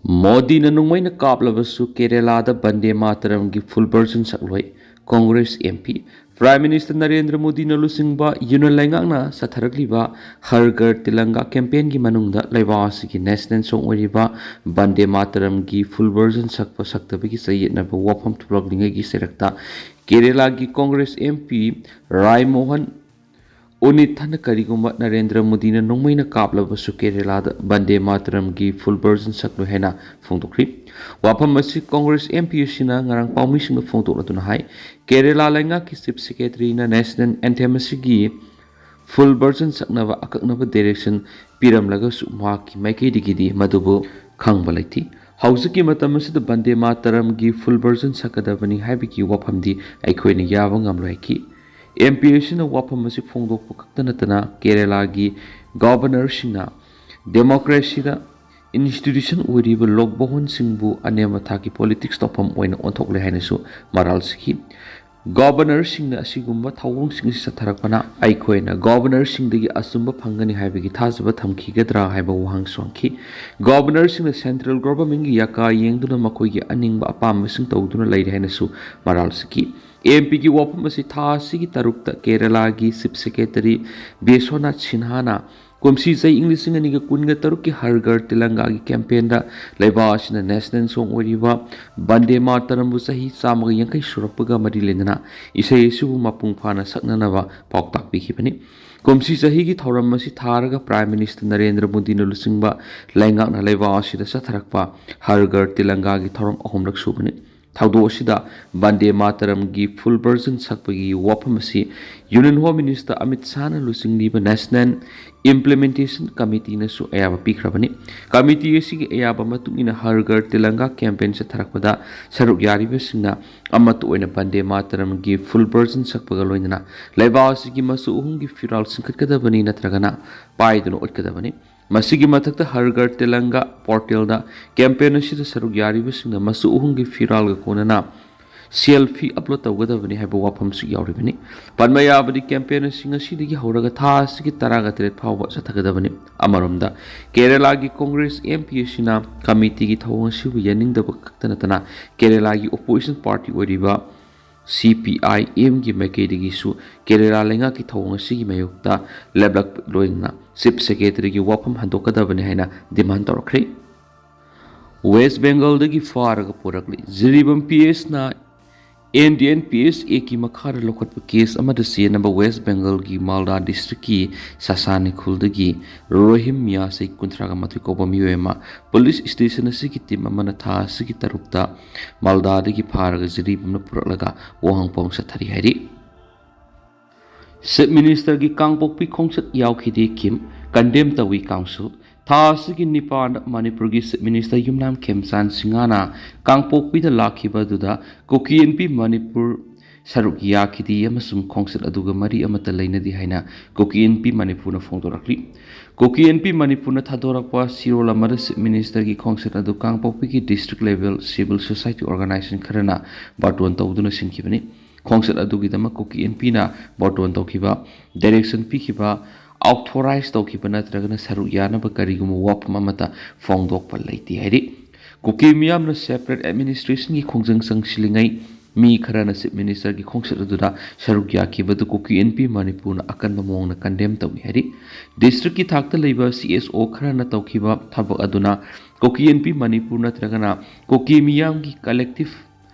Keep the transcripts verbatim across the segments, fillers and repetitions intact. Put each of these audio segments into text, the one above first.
ꯃꯣꯗꯤꯅ ꯅꯣꯡꯃꯩꯅ ꯀꯥꯞꯂꯕꯁꯨ ꯀꯦꯔꯦꯂꯥꯗ ꯕꯟꯗꯦ ꯃꯥꯇꯔꯝꯒꯤ full version ꯁꯛꯂꯣꯏ꯫ Congress M P꯫ Prime Minister Narendra ꯃꯣꯗꯤꯅ ꯂꯨꯆꯤꯡꯕ ꯌꯨꯅꯤꯌꯟ ꯂꯩꯉꯥꯛꯅ ꯆꯠꯊꯔꯛꯂꯤꯕ ꯍꯔ ꯘꯔ ꯇꯤꯂꯪꯒꯥ campaignꯒꯤ ꯃꯅꯨꯡꯗ ꯂꯩꯕꯥꯛ ꯑꯁꯤꯒꯤ national song ꯑꯣꯏꯔꯤꯕ ꯕꯟꯗꯦ ꯃꯥꯇꯔꯝꯒꯤ full version ꯁꯛꯄ ꯁꯛꯇꯕꯒꯤ ꯆꯌꯦꯠꯅꯕ ꯋꯥꯐꯝ ꯊꯣꯛꯂꯛꯂꯤꯉꯩꯒꯤ ꯆꯩꯔꯛꯇ ꯀꯦꯔꯦꯂꯥꯒꯤ ꯀꯣꯡꯒ꯭ꯔꯦꯁ M P ꯔꯥꯏ ꯃꯣꯍꯟ ꯎꯅꯤꯊꯟꯅ ꯀꯔꯤꯒꯨꯝꯕ ꯅꯔꯦꯟꯗ꯭ꯔ ꯃꯣꯗꯤꯅ ꯅꯣꯡꯃꯩꯅ ꯀꯥꯞꯂꯕꯁꯨ ꯀꯦꯔꯦꯂꯥꯗ ꯕꯟꯗꯦ ꯃꯥꯇꯔꯝꯒꯤ full version ꯁꯛꯂꯣꯏ ꯍꯥꯏꯅ ꯐꯣꯡꯗꯣꯛꯈ꯭ꯔꯤ꯫ ꯋꯥꯐꯝ ꯑꯁꯤ ꯀꯣꯡꯒ꯭ꯔꯦꯁ M P ꯑꯁꯤꯅ ꯉꯔꯥꯡ ꯄꯥꯎꯃꯤꯁꯤꯡꯗ ꯐꯣꯡꯗꯣꯛꯂꯗꯨꯅ ꯍꯥꯏ, ꯀꯦꯔꯦꯂꯥ ꯂꯩꯉꯥꯛꯀꯤ Chief Secretaryꯅ national anthem ꯑꯁꯤꯒꯤ full version ꯁꯛꯅꯕ ꯑꯀꯛꯅꯕ direction ꯄꯤꯔꯝꯂꯒꯁꯨ ꯃꯍꯥꯛꯀꯤ ꯃꯥꯏꯀꯩꯗꯒꯤꯗꯤ ꯃꯗꯨꯕꯨ ꯈꯪꯕ ꯂꯩꯇꯦ꯫ ꯍꯧꯖꯤꯛꯀꯤ ꯃꯇꯝ ꯑꯁꯤꯗ ꯕꯟꯗꯦ ꯃꯥꯇꯔꯝꯒꯤ full version ꯁꯛꯀꯗꯕꯅꯤ ꯍꯥꯏꯕꯒꯤ ꯋꯥꯐꯝꯗꯤ ꯑꯩꯈꯣꯏꯅ ꯌꯥꯕ ꯉꯝꯂꯣꯏ ꯍꯥꯏꯈꯤ꯫ M P ꯑꯁꯤꯅ ꯋꯥꯐꯝ ꯑꯁꯤ ꯐꯣꯡꯗꯣꯛꯄ ꯈꯛꯇ ꯅꯠꯇꯅ ꯀꯦꯔꯦꯂꯥꯒꯤ Governorꯁꯤꯡꯅ democracyꯗ institution ꯑꯣꯏꯔꯤꯕ ꯂꯣꯛ ꯚꯋꯟꯁꯤꯡꯕꯨ ꯑꯅꯦꯝ ꯑꯊꯥꯛꯀꯤ politics ꯇꯧꯐꯝ ꯑꯣꯏꯅ ꯑꯣꯟꯊꯣꯛꯂꯦ ꯍꯥꯏꯅꯁꯨ ꯃꯔꯥꯜ ꯁꯤꯈꯤ꯫ Governorꯁꯤꯡꯅ ꯑꯁꯤꯒꯨꯝꯕ ꯊꯧꯑꯣꯡꯁꯤꯡ ꯑꯁꯤ ꯆꯠꯊꯔꯛꯄꯅ ꯑꯩꯈꯣꯏꯅ Governorꯁꯤꯡꯗꯒꯤ ꯑꯆꯨꯝꯕ ꯐꯪꯒꯅꯤ ꯍꯥꯏꯕꯒꯤ ꯊꯥꯖꯕ ꯊꯝꯈꯤꯒꯗ꯭ꯔꯥ ꯍꯥꯏꯕ ꯋꯥꯍꯪꯁꯨ ꯍꯪꯈꯤ꯫ Governorꯁꯤꯡꯅ central governmentꯀꯤ ꯌꯥꯀꯥ ꯌꯦꯡꯗꯨꯅ ꯃꯈꯣꯏꯒꯤ ꯑꯅꯤꯡꯕ ꯑꯄꯥꯝꯕꯁꯤꯡ ꯇꯧꯗꯨꯅ ꯂꯩꯔꯦ ꯍꯥꯏꯅꯁꯨ ꯃꯔꯥꯜ ꯁꯤꯈꯤ꯫ M Pꯒꯤ ꯋꯥꯐꯝ ꯑꯁꯤ ꯊꯥ ꯑꯁꯤꯒꯤ ꯇꯔꯨꯛꯇ ꯀꯦꯔꯦꯂꯥꯒꯤ Chief Secretary ꯕꯤꯁ꯭ꯋꯅꯥꯊ ꯁꯤꯟꯍꯥꯅ ꯀꯨꯝꯁꯤ ꯆꯍꯤ ꯏꯪ ꯂꯤꯁꯤꯡ ꯑꯅꯤꯒ ꯀꯨꯟꯒ ꯇꯔꯨꯛꯀꯤ ꯍꯔ ꯘꯔ ꯇꯤꯂꯪꯒꯥꯒꯤ campaignꯗ ꯂꯩꯕꯥꯛ ꯑꯁꯤꯅ national song ꯑꯣꯏꯔꯤꯕ ꯕꯟꯗꯦ ꯃꯥꯇꯔꯝꯕꯨ ꯆꯍꯤ ꯆꯥꯝꯃꯒ ꯌꯥꯡꯈꯩ ꯁꯨꯔꯛꯄꯒ ꯃꯔꯤ ꯂꯩꯅꯅ ꯏꯁꯩ ꯑꯁꯤꯕꯨ ꯃꯄꯨꯡ ꯐꯥꯅ ꯁꯛꯅꯅꯕ ꯄꯥꯎꯇꯥꯛ ꯄꯤꯈꯤꯕꯅꯤ꯫ ꯀꯨꯝꯁꯤ ꯆꯍꯤꯒꯤ ꯊꯧꯔꯝ ꯑꯁꯤ ꯊꯥꯔꯒ Prime Minister ꯅꯔꯦꯟꯗ꯭ꯔ ꯃꯣꯗꯤꯅ ꯂꯨꯆꯤꯡꯕ ꯂꯩꯉꯥꯛꯅ ꯂꯩꯕꯥꯛ ꯑꯁꯤꯗ ꯆꯠꯊꯔꯛꯄ ꯍꯔ ꯘꯔ ꯇꯤꯂꯪꯒꯥꯒꯤ ꯊꯧꯔꯝ ꯑꯍꯨꯝꯂꯛ ꯁꯨꯕꯅꯤ꯫ ꯊꯧꯗꯣꯛ ꯑꯁꯤꯗ ꯕꯟꯗꯦ ꯃꯥꯇꯔꯝꯒꯤ full version ꯁꯛꯄꯒꯤ ꯋꯥꯐꯝ ꯑꯁꯤ Union Home Minister Amit ꯁꯥꯍꯅ ꯂꯨꯆꯤꯡꯂꯤꯕ National Implementation Committeeꯅꯁꯨ ꯑꯌꯥꯕ ꯄꯤꯈ꯭ꯔꯕꯅꯤ꯫ Committee ꯑꯁꯤꯒꯤ ꯑꯌꯥꯕ ꯃꯇꯨꯡ ꯏꯟꯅ ꯍꯔ ꯘꯔ ꯇꯤꯂꯪꯒꯥ campaign ꯆꯠꯊꯔꯛꯄꯗ ꯁꯔꯨꯛ ꯌꯥꯔꯤꯕꯁꯤꯡꯅ ꯑꯃꯠꯇ ꯑꯣꯏꯅ ꯕꯟꯗꯦ ꯃꯥꯇꯔꯝꯒꯤ full version ꯁꯛꯄꯒ ꯂꯣꯏꯅꯅ ꯂꯩꯕꯥꯛ ꯑꯁꯤꯒꯤ ꯃꯆꯨ ꯑꯍꯨꯝꯒꯤ ꯐꯤꯔꯥꯜ ꯆꯤꯡꯈꯠꯀꯗꯕꯅꯤ ꯅꯠꯇ꯭ꯔꯒꯅ ꯄꯥꯏꯗꯨꯅ ꯎꯠꯀꯗꯕꯅꯤ꯫ ꯃꯁꯤꯒꯤ ꯃꯊꯛꯇ ꯍꯔ ꯘꯔ ꯇꯤꯂꯪꯒꯥ portalꯗ campaign ꯑꯁꯤꯗ ꯁꯔꯨꯛ ꯌꯥꯔꯤꯕꯁꯤꯡꯅ ꯃꯆꯨ ꯑꯍꯨꯝꯒꯤ ꯐꯤꯔꯥꯜꯒ ꯀꯣꯟꯅꯅ selfie upload ꯇꯧꯒꯗꯕꯅꯤ ꯍꯥꯏꯕ ꯋꯥꯐꯝꯁꯨ ꯌꯥꯎꯔꯤꯕꯅꯤ꯫ ꯄꯟꯕ ꯌꯥꯕꯗꯤ, campaign ꯑꯁꯤ ꯉꯁꯤꯗꯒꯤ ꯍꯧꯔꯒ ꯊꯥ ꯑꯁꯤꯒꯤ ꯇꯔꯥꯒ ꯇꯔꯦꯠ ꯐꯥꯎꯕ ꯆꯠꯊꯒꯗꯕꯅꯤ꯫ ꯑꯃꯔꯣꯝꯗ, ꯀꯦꯔꯦꯂꯥꯒꯤ ꯀꯣꯡꯒ꯭ꯔꯦꯁ M P ꯑꯁꯤꯅ committeeꯒꯤ ꯊꯧꯑꯣꯡ ꯑꯁꯤꯕꯨ ꯌꯥꯅꯤꯡꯗꯕ ꯈꯛꯇ ꯅꯠꯇꯅ ꯀꯦꯔꯦꯂꯥꯒꯤ opposition party ꯑꯣꯏꯔꯤꯕ C P I Mꯒꯤ ꯃꯥꯏꯀꯩꯗꯒꯤꯁꯨ ꯀꯦꯔꯦꯂꯥ ꯂꯩꯉꯥꯛꯀꯤ ꯊꯧꯑꯣꯡ ꯑꯁꯤꯒꯤ ꯃꯥꯌꯣꯛꯇ ꯂꯦꯞꯂꯛꯄ ꯂꯣꯏꯅꯅ Chief Secretaryꯒꯤ ꯋꯥꯐꯝ ꯍꯟꯗꯣꯛꯀꯗꯕꯅꯤ ꯍꯥꯏꯅ demand ꯇꯧꯔꯛꯈ꯭ꯔꯦ꯫ West Bengalꯗꯒꯤ ꯐꯥꯔꯒ ꯄꯨꯔꯛꯂꯤ꯫ Jiribam P Sꯅ N D N P S Actꯀꯤ ꯃꯈꯥꯗ ꯂꯧꯈꯠꯄ case ꯑꯃꯗ ꯆꯦꯟꯅꯕ West Bengalꯒꯤ ꯃꯥꯜꯗꯥ districtꯀꯤ ꯁꯥꯁꯥꯅꯤ ꯈꯨꯜꯗꯒꯤ ꯔꯣꯍꯤꯝ ꯃꯤꯌꯥ, ꯆꯍꯤ ꯀꯨꯟꯊ꯭ꯔꯥꯒ ꯃꯥꯊꯣꯏ ꯀꯧꯕ ꯃꯤꯑꯣꯏ ꯑꯃ police station ꯑꯁꯤꯒꯤ team ꯑꯃꯅ ꯊꯥ ꯑꯁꯤꯒꯤ ꯇꯔꯨꯛꯇ ꯃꯥꯜꯗꯥꯗꯒꯤ ꯐꯥꯔꯒ ꯖꯤꯔꯤꯕꯥꯝꯅ ꯄꯨꯔꯛꯂꯒ ꯋꯥꯍꯪ ꯄꯥꯎ ꯆꯠꯊꯔꯤ ꯍꯥꯏꯔꯤ꯫ Chief Ministerꯒꯤ ꯀꯥꯡꯄꯣꯛꯄꯤ ꯈꯣꯡꯆꯠ ꯌꯥꯎꯈꯤꯗꯦ꯫ ꯀꯤꯝ condemn ꯇꯧꯏ꯫ Council ꯊꯥ ꯑꯁꯤꯒꯤ ꯅꯤꯄꯥꯟꯗ ꯃꯅꯤꯄꯨꯔꯒꯤ Chief Minister ꯌꯨꯝꯅꯥꯝ ꯈꯦꯝꯆꯥꯟ ꯁꯤꯡꯍꯅ ꯀꯥꯡꯄꯣꯛꯄꯤꯗ ꯂꯥꯛꯈꯤꯕ ꯑꯗꯨꯗ ꯀꯨꯀꯤ ꯏꯟꯄꯤ ꯃꯅꯤꯄꯨꯔ ꯁꯔꯨꯛ ꯌꯥꯈꯤꯗꯦ ꯑꯃꯁꯨꯡ ꯈꯣꯡꯆꯠ ꯑꯗꯨꯒ ꯃꯔꯤ ꯑꯃꯠꯇ ꯂꯩꯅꯗꯦ ꯍꯥꯏꯅ ꯀꯨꯀꯤ ꯏꯟꯄꯤ ꯃꯅꯤꯄꯨꯔꯅ ꯐꯣꯡꯗꯣꯔꯛꯂꯤ꯫ ꯀꯨꯀꯤ ꯏꯟꯄꯤ ꯃꯅꯤꯄꯨꯔꯅ ꯊꯥꯗꯣꯔꯛꯄ ꯆꯦꯔꯣꯜ ꯑꯃꯗ Chief Ministerꯒꯤ ꯈꯣꯡꯆꯠ ꯑꯗꯨ ꯀꯥꯡꯄꯣꯛꯄꯤꯒꯤ district level civil society organization ꯈꯔꯅ ꯕꯥꯔꯇꯣꯟ ꯇꯧꯗꯨꯅ ꯁꯤꯟꯈꯤꯕꯅꯤ꯫ ꯈꯣꯡꯆꯠ ꯑꯗꯨꯒꯤꯗꯃꯛ ꯀꯨꯀꯤ ꯏꯟꯄꯤꯅ ꯕꯥꯔꯇꯣꯟ ꯇꯧꯈꯤꯕ, direction ꯄꯤꯈꯤꯕ, authorize ꯇꯧꯈꯤꯕ ꯅꯠꯇ꯭ꯔꯒꯅ ꯁꯔꯨꯛ ꯌꯥꯅꯕ ꯀꯔꯤꯒꯨꯝꯕ ꯋꯥꯐꯝ ꯑꯃꯠꯇ ꯐꯣꯡꯗꯣꯛꯄ ꯂꯩꯇꯦ ꯍꯥꯏꯔꯤ꯫ ꯀꯨꯀꯤ ꯃꯤꯌꯥꯝꯅ separate administrationꯒꯤ ꯈꯣꯡꯖꯪ ꯆꯪꯁꯤꯜꯂꯤꯉꯩ ꯃꯤ ꯈꯔꯅ Chief Ministerꯒꯤ ꯈꯣꯡꯆꯠ ꯑꯗꯨꯗ ꯁꯔꯨꯛ ꯌꯥꯈꯤꯕꯗꯨ ꯀꯨꯀꯤ ꯏꯟꯄꯤ ꯃꯅꯤꯄꯨꯔꯅ ꯑꯀꯟꯕ ꯃꯑꯣꯡꯗ condemn ꯇꯧꯏ ꯍꯥꯏꯔꯤ꯫ Districtꯀꯤ ꯊꯥꯛꯇ ꯂꯩꯕ C S O ꯈꯔꯅ ꯇꯧꯈꯤꯕ ꯊꯕꯛ ꯑꯗꯨꯅ ꯀꯨꯀꯤ ꯏꯟꯄꯤ ꯃꯅꯤꯄꯨꯔ ꯅꯠꯇ꯭ꯔꯒꯅ ꯀꯨꯀꯤ ꯃꯤꯌꯥꯝꯒꯤ collective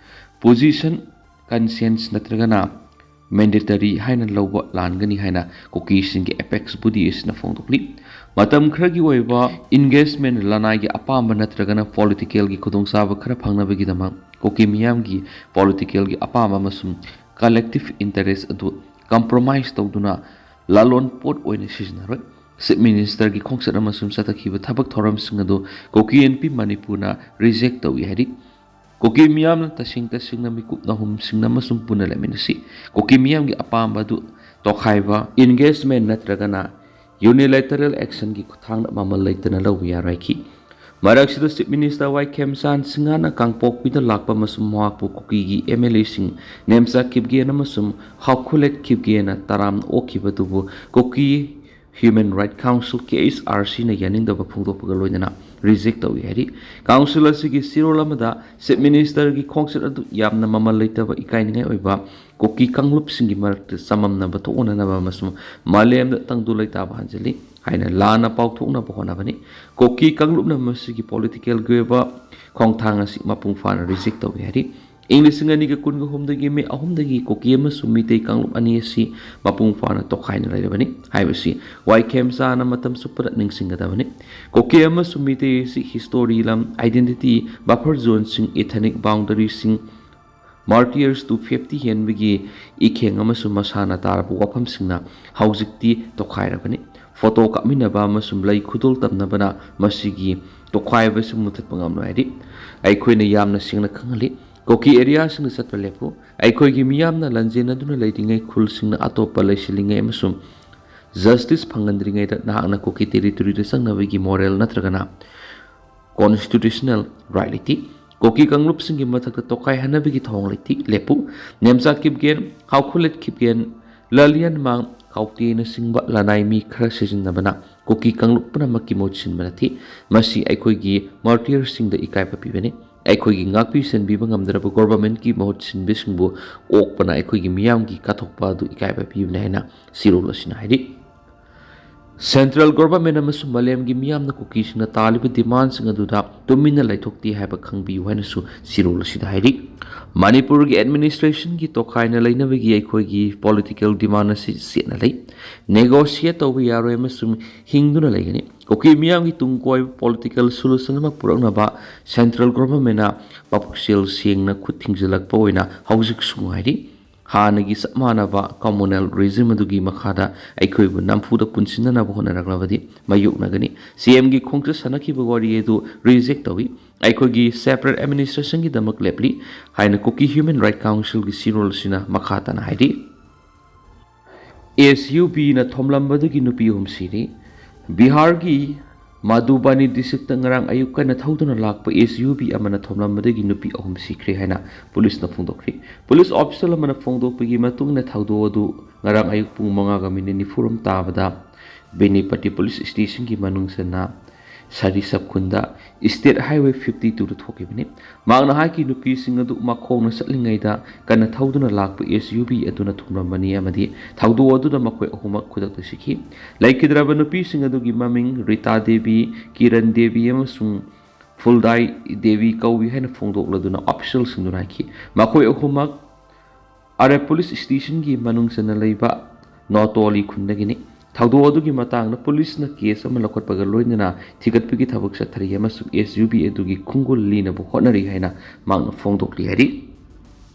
position, conscience ꯅꯠꯇ꯭ꯔꯒꯅ mandatory ꯍꯥꯏꯅ ꯂꯧꯕ ꯂꯥꯟꯒꯅꯤ ꯍꯥꯏꯅ ꯀꯨꯀꯤꯁꯤꯡꯒꯤ apex body ꯑꯁꯤꯅ ꯐꯣꯡꯗꯣꯛꯂꯤ꯫ ꯃꯇꯝ ꯈꯔꯒꯤ ꯑꯣꯏꯕ engagement, ꯂꯅꯥꯏꯒꯤ ꯑꯄꯥꯝꯕ ꯅꯠꯇ꯭ꯔꯒꯅ politicalꯒꯤ ꯈꯨꯗꯣꯡꯆꯥꯕ ꯈꯔ ꯐꯪꯅꯕꯒꯤꯗꯃꯛ ꯀꯨꯀꯤ ꯃꯤꯌꯥꯝꯒꯤ politicalꯒꯤ ꯑꯄꯥꯝꯕ ꯑꯃꯁꯨꯡ collective interest ꯑꯗꯨ compromise ꯇꯧꯗꯨꯅ ꯂꯂꯣꯟ ꯄꯣꯠ ꯑꯣꯏꯅ ꯁꯤꯖꯤꯟꯅꯔꯣꯏ꯫ Chief Ministerꯒꯤ ꯈꯣꯡꯆꯠ ꯑꯃꯁꯨꯡ ꯆꯠꯊꯈꯤꯕ ꯊꯕꯛ ꯊꯧꯔꯝꯁꯤꯡ ꯑꯗꯨ ꯀꯨꯀꯤ ꯏꯟꯄꯤ ꯃꯅꯤꯄꯨꯔꯅ reject ꯇꯧꯏ ꯍꯥꯏꯔꯤ꯫ ꯀꯨꯀꯤ ꯃꯤꯌꯥꯝꯅ ꯇꯁꯦꯡ ꯇꯁꯦꯡꯅ ꯃꯤꯀꯨꯞ ꯅꯍꯨꯝ ꯁꯤꯡꯅ ꯑꯃꯁꯨꯡ ꯄꯨꯟꯅ ꯂꯩꯃꯤꯟꯅꯁꯤ꯫ ꯀꯨꯀꯤ ꯃꯤꯌꯥꯝꯒꯤ ꯑꯄꯥꯝꯕ ꯑꯗꯨ ꯇꯣꯈꯥꯏꯕ, engagement ꯅꯠꯇ꯭ꯔꯒꯅ unilateral actionꯒꯤ ꯈꯨꯠꯊꯥꯡꯗ ꯃꯃꯜ ꯂꯩꯇꯅ ꯂꯧꯕ ꯌꯥꯔꯣꯏꯈꯤ꯫ ꯃꯔꯛꯁꯤꯗ Chief Minister ꯋꯥꯏ ꯈꯦꯝꯆꯥꯟ ꯁꯤꯡꯍꯅ ꯀꯥꯡꯄꯣꯛꯄꯤꯗ ꯂꯥꯛꯄ ꯑꯃꯁꯨꯡ ꯃꯍꯥꯛꯄꯨ ꯀꯨꯀꯤꯒꯤ M L A ꯁꯤꯡ ꯅꯦꯝꯆꯥ ꯀꯤꯞꯒꯦꯟ ꯑꯃꯁꯨꯡ ꯍꯥꯎꯈꯨꯂꯦꯠ ꯀꯤꯞꯒꯦꯟꯅ ꯇꯔꯥꯝꯅ ꯑꯣꯛꯈꯤꯕꯗꯨꯕꯨ ꯀꯨꯀꯤ Human Right Council, K H R C ꯅ ꯌꯥꯅꯤꯡꯗꯕ ꯐꯣꯡꯗꯣꯛꯄꯒ ꯂꯣꯏꯅꯅ reject ꯇꯧꯏ ꯍꯥꯏꯔꯤ꯫ Council ꯑꯁꯤꯒꯤ ꯆꯦꯔꯣꯜ ꯑꯃꯗ Chief Minister ꯒꯤ ꯈꯣꯡꯆꯠ ꯑꯗꯨ ꯌꯥꯝꯅ ꯃꯃꯜ ꯂꯩꯇꯕ, ꯏꯀꯥꯏꯅꯤꯡꯉꯥꯏ ꯑꯣꯏꯕ, ꯀꯨꯀꯤ ꯀꯥꯡꯂꯨꯞꯁꯤꯡꯒꯤ ꯃꯔꯛꯇ ꯆꯃꯝꯅꯕ ꯊꯣꯛꯍꯟꯅꯅꯕ ꯑꯃꯁꯨꯡ ꯃꯥꯂꯦꯝꯗ ꯇꯪꯗꯨ ꯂꯩꯇꯥꯕ ꯍꯟꯖꯤꯜꯂꯤ ꯍꯥꯏꯅ ꯂꯥꯟꯅ ꯄꯥꯎꯊꯣꯛꯅꯕ ꯍꯣꯠꯅꯕꯅꯤ꯫ ꯀꯨꯀꯤ ꯀꯥꯡꯂꯨꯞꯅ ꯃꯁꯤꯒꯤ political ꯒꯤ ꯑꯣꯏꯕ ꯈꯣꯡꯊꯥꯡ ꯑꯁꯤ ꯃꯄꯨꯡ ꯐꯥꯅ reject ꯇꯧꯏ ꯍꯥꯏꯔꯤ꯫ ꯏꯪ ꯂꯤꯁꯤꯡ ꯑꯅꯤꯒ ꯀꯨꯟꯒ ꯍꯨꯝꯗꯣꯏꯒꯤ ꯃꯦ ꯑꯍꯨꯝꯗꯒꯤ ꯀꯨꯀꯤ ꯑꯃꯁꯨꯡ ꯃꯤꯇꯩ ꯀꯥꯡꯂꯨꯞ ꯑꯅꯤ ꯑꯁꯤ ꯃꯄꯨꯡ ꯐꯥꯅ ꯇꯣꯈꯥꯏꯅ ꯂꯩꯔꯕꯅꯤ ꯍꯥꯏꯕꯁꯤ ꯋꯥꯏ ꯈꯦꯝꯆꯥꯅ ꯃꯇꯝ ꯆꯨꯞꯄꯗ ꯅꯤꯡꯁꯤꯡꯒꯗꯕꯅꯤ꯫ ꯀꯨꯀꯤ ꯑꯃꯁꯨꯡ ꯃꯤꯇꯩ ꯑꯁꯤ history, ꯂꯝ, identity, buffer zone ꯁꯤꯡ, ethnic boundary ꯁꯤꯡ, martyrs to fifty ꯍꯦꯟꯕꯒꯤ ꯏꯈꯦꯡ ꯑꯃꯁꯨꯡ ꯃꯁꯥꯅ ꯇꯥꯔꯕ ꯋꯥꯐꯝꯁꯤꯡꯅ ꯍꯧꯖꯤꯛꯇꯤ ꯇꯣꯈꯥꯏꯔꯕꯅꯤ꯫ Photo ꯀꯥꯞꯃꯤꯟꯅꯕ ꯑꯃꯁꯨꯡ ꯂꯩ ꯈꯨꯗꯣꯜ ꯇꯝꯅꯕꯅ ꯃꯁꯤꯒꯤ ꯇꯣꯈꯥꯏꯕꯁꯤ ꯃꯨꯊꯠꯄ ꯉꯝꯂꯣꯏ ꯍꯥꯏꯔꯤ꯫ ꯑꯩꯈꯣꯏꯅ ꯌꯥꯝꯅ ꯁꯦꯡꯅ ꯈꯪꯍꯜꯂꯤ, ꯀꯨꯀꯤ area ꯁꯤꯡꯗ ꯆꯠꯄ ꯂꯦꯞꯄꯨ꯫ ꯑꯩꯈꯣꯏꯒꯤ ꯃꯤꯌꯥꯝꯅ ꯂꯥꯟꯖꯦꯟꯅꯗꯨꯅ ꯂꯩꯔꯤꯉꯩ, ꯈꯨꯜꯁꯤꯡꯅ ꯑꯇꯣꯞꯄ ꯂꯩꯁꯤꯜꯂꯤꯉꯩ ꯑꯃꯁꯨꯡ justice ꯐꯪꯍꯟꯗ꯭ꯔꯤꯉꯩꯗ ꯅꯍꯥꯛꯅ ꯀꯨꯀꯤ territory ꯗ ꯆꯪꯅꯕꯒꯤ moral ꯅꯠꯇ꯭ꯔꯒꯅ constitutional right ꯂꯩꯇꯦ꯫ ꯀꯨꯀꯤ ꯀꯥꯡꯂꯨꯞꯁꯤꯡꯒꯤ ꯃꯊꯛꯇ ꯇꯣꯈꯥꯏꯍꯟꯅꯕꯒꯤ ꯊꯧꯑꯣꯡ ꯂꯩꯇꯦ꯫ ꯂꯦꯞꯄꯨ꯫ ꯅꯦꯝꯆꯥ ꯀꯤꯞꯒꯦꯟ, ꯍꯥꯎꯈꯨꯂꯦꯠ ꯀꯤꯞꯒꯦꯟ, ꯂꯥꯂꯤꯌꯥꯟꯃꯥꯡ, ꯀꯥꯎꯇꯦꯅꯆꯤꯡꯕ ꯂꯅꯥꯏ ꯃꯤ ꯈꯔ ꯁꯤꯖꯤꯟꯅꯕꯅ ꯀꯨꯀꯤ ꯀꯥꯡꯂꯨꯞ ꯄꯨꯝꯅꯃꯛꯀꯤ ꯃꯍꯨꯠ ꯁꯤꯟꯕ ꯅꯠꯇꯦ꯫ ꯃꯁꯤ ꯑꯩꯈꯣꯏꯒꯤ martyr ꯁꯤꯡꯗ ꯏꯀꯥꯏꯕ ꯄꯤꯕꯅꯤ꯫ ꯑꯩꯈꯣꯏꯒꯤ ꯉꯥꯛꯄꯤ ꯁꯦꯟꯕꯤꯕ ꯉꯝꯗ꯭ꯔꯕ government ꯀꯤ ꯃꯍꯨꯠ ꯁꯤꯟꯕꯁꯤꯡꯕꯨ ꯑꯣꯛꯄꯅ ꯑꯩꯈꯣꯏꯒꯤ ꯃꯤꯌꯥꯝꯒꯤ ꯀꯠꯊꯣꯛꯄ ꯑꯗꯨ ꯏꯀꯥꯏꯕ ꯄꯤꯕꯅꯤ ꯍꯥꯏꯅ ꯆꯦꯔꯣꯜ ꯑꯁꯤꯅ ꯍꯥꯏꯔꯤ꯫ Central government ꯑꯃꯁꯨꯡ ꯃꯥꯂꯦꯝꯒꯤ ꯃꯤꯌꯥꯝꯅ ꯀꯨꯀꯤꯁꯤꯡꯅ ꯇꯥꯜꯂꯤꯕ demand ꯁꯤꯡ ꯑꯗꯨꯗ ꯇꯨꯃꯤꯟꯅ ꯂꯩꯊꯣꯛꯇꯦ ꯍꯥꯏꯕ ꯈꯪꯕꯤꯌꯨ ꯍꯥꯏꯅꯁꯨ ꯆꯦꯔꯣꯜ ꯑꯁꯤꯗ ꯍꯥꯏꯔꯤ꯫ ꯃꯅꯤꯄꯨꯔꯒꯤ administration ꯒꯤ ꯇꯣꯈꯥꯏꯅ ꯂꯩꯅꯕꯒꯤ ꯑꯩꯈꯣꯏꯒꯤ political demand ꯑꯁꯤ ꯆꯦꯠꯅ ꯂꯩ꯫ Negotiate ꯇꯧꯕ ꯌꯥꯔꯣꯏ ꯑꯃꯁꯨꯡ ꯍꯤꯡꯗꯨꯅ ꯂꯩꯒꯅꯤ꯫ ꯀꯨꯀꯤ ꯃꯤꯌꯥꯝꯒꯤ ꯇꯨꯡ ꯀꯣꯏꯕ political solution ꯑꯃ ꯄꯨꯔꯛꯅꯕ central government ꯅ ꯃꯄꯨꯛꯆꯦꯜ ꯁꯦꯡꯅ ꯈꯨꯠ ꯊꯤꯡꯖꯤꯜꯂꯛꯄ ꯑꯣꯏꯅ ꯍꯧꯖꯤꯛꯁꯨ ꯉꯥꯏꯔꯤ꯫ ꯍꯥꯟꯅꯒꯤ ꯆꯞ ꯃꯥꯟꯅꯕ communal regime ꯑꯗꯨꯒꯤ ꯃꯈꯥꯗ ꯑꯩꯈꯣꯏꯕꯨ ꯅꯝꯐꯨꯗ ꯄꯨꯟꯁꯤꯟꯅꯅꯕ ꯍꯣꯠꯅꯔꯛꯂꯕꯗꯤ ꯃꯥꯌꯣꯛꯅꯒꯅꯤ꯫ C M ꯒꯤ ꯈꯣꯡꯆꯠ ꯁꯥꯟꯅꯈꯤꯕ ꯋꯥꯔꯤ ꯑꯗꯨ reject ꯇꯧꯏ꯫ ꯑꯩꯈꯣꯏꯒꯤ separate administration ꯒꯤꯗꯃꯛ ꯂꯦꯞꯂꯤ ꯍꯥꯏꯅ ꯀꯨꯀꯤ Human Right Council ꯒꯤ ꯆꯦꯔꯣꯜ ꯑꯁꯤꯅ ꯃꯈꯥ ꯇꯥꯅ ꯍꯥꯏꯔꯤ꯫ S U V ꯅ ꯊꯣꯝꯂꯝꯕꯗꯒꯤ ꯅꯨꯄꯤ ꯑꯍꯨꯝ ꯁꯤꯔꯤ꯫ ꯕꯤꯍꯥꯔꯒꯤ ꯃꯥꯗꯨꯕꯥꯅꯤ ꯗꯤꯁꯇ꯭ꯔꯤꯛꯇ ꯉꯔꯥꯡ ꯑꯌꯨꯛ ꯀꯟꯅ ꯊꯧꯗꯨꯅ ꯂꯥꯛꯄ ꯑꯦꯁ ꯌꯨ ꯚꯤ ꯑꯃꯅ ꯊꯣꯝꯂꯝꯕꯗꯒꯤ ꯅꯨꯄꯤ ꯑꯍꯨꯝ ꯁꯤꯈ꯭ꯔꯦ ꯍꯥꯏꯅ ꯄꯨꯂꯤꯁꯅ ꯐꯣꯡꯗꯣꯛꯈ꯭ꯔꯤ꯫ ꯄꯨꯂꯤꯁ ꯑꯣꯐꯤꯁꯤꯌꯦꯜ ꯑꯃꯅ ꯐꯣꯡꯗꯣꯛꯄꯒꯤ ꯃꯇꯨꯡ ꯏꯟꯅ ꯊꯧꯗꯣꯛ ꯑꯗꯨ ꯉꯔꯥꯡ ꯑꯌꯨꯛ ꯄꯨꯡ ꯃꯉꯥꯒ ꯃꯤꯅꯤꯠ ꯅꯤꯐꯨꯔꯣꯝ ꯇꯥꯕꯗ ꯕꯦꯅꯤꯄꯇꯤ ꯄꯨꯂꯤꯁ ꯁ꯭ꯇꯦꯁꯟꯒꯤ ꯃꯅꯨꯡ ꯆꯟꯅ ꯁꯥꯔꯤꯁꯞ ꯈꯨꯟꯗ ꯁ꯭ꯇꯦꯠ ꯍꯥꯏꯋꯦ ꯐꯤꯐꯇꯤ ꯇꯨꯗ ꯊꯣꯛꯈꯤꯕꯅꯤ꯫ ꯃꯍꯥꯛꯅ ꯍꯥꯏꯈꯤ, ꯅꯨꯄꯤꯁꯤꯡ ꯑꯗꯨ ꯃꯈꯣꯡꯅ ꯆꯠꯂꯤꯉꯩꯗ ꯀꯟꯅ ꯊꯧꯗꯨꯅ ꯂꯥꯛꯄ ꯑꯦꯁ ꯌꯨ ꯚꯤ ꯑꯗꯨꯅ ꯊꯣꯝꯂꯝꯕꯅꯤ ꯑꯃꯗꯤ ꯊꯧꯗꯣꯛ ꯑꯗꯨꯗ ꯃꯈꯣꯏ ꯑꯍꯨꯝꯃꯛ ꯈꯨꯗꯛꯇ ꯁꯤꯈꯤ꯫ ꯂꯩꯈꯤꯗ꯭ꯔꯕ ꯅꯨꯄꯤꯁꯤꯡ ꯑꯗꯨꯒꯤ ꯃꯃꯤꯡ ꯔꯤꯇꯥ ꯗꯦꯕꯤ, ꯀꯤꯔꯟ ꯗꯦꯕꯤ ꯑꯃꯁꯨꯡ ꯐꯨꯜꯗꯥꯏ ꯗꯦꯕꯤ ꯀꯧꯏ ꯍꯥꯏꯅ ꯐꯣꯡꯗꯣꯛꯂꯗꯨꯅ ꯑꯣꯐꯤꯁꯤꯌꯦꯜꯁꯤꯡꯗꯨꯅ ꯍꯥꯏꯈꯤ꯫ ꯃꯈꯣꯏ ꯑꯍꯨꯝꯃꯛ ꯑꯥꯔ ꯑꯦꯐ ꯄꯨꯂꯤꯁ ꯁ꯭ꯇꯦꯁꯟꯒꯤ ꯃꯅꯨꯡ ꯆꯟꯅ ꯂꯩꯕ ꯅꯣꯇꯣꯂꯤ ꯈꯨꯟꯗꯒꯤꯅꯤ꯫ ꯊꯧꯗꯣꯛ ꯑꯗꯨꯒꯤ ꯃꯇꯥꯡꯗ ꯄꯨꯂꯤꯁꯅ ꯀꯦꯁ ꯑꯃ ꯂꯧꯈꯠꯄꯒ ꯂꯣꯏꯅꯅ ꯊꯤꯒꯠꯄꯒꯤ ꯊꯕꯛ ꯆꯠꯊꯔꯤ ꯑꯃꯁꯨꯡ ꯑꯦꯁ ꯌꯨ ꯚꯤ ꯑꯗꯨꯒꯤ ꯈꯣꯡꯒꯨꯜ ꯂꯤꯅꯕ ꯍꯣꯠꯅꯔꯤ ꯍꯥꯏꯅ ꯃꯍꯥꯛꯅ ꯐꯣꯡꯗꯣꯛꯂꯤ ꯍꯥꯏꯔꯤ꯫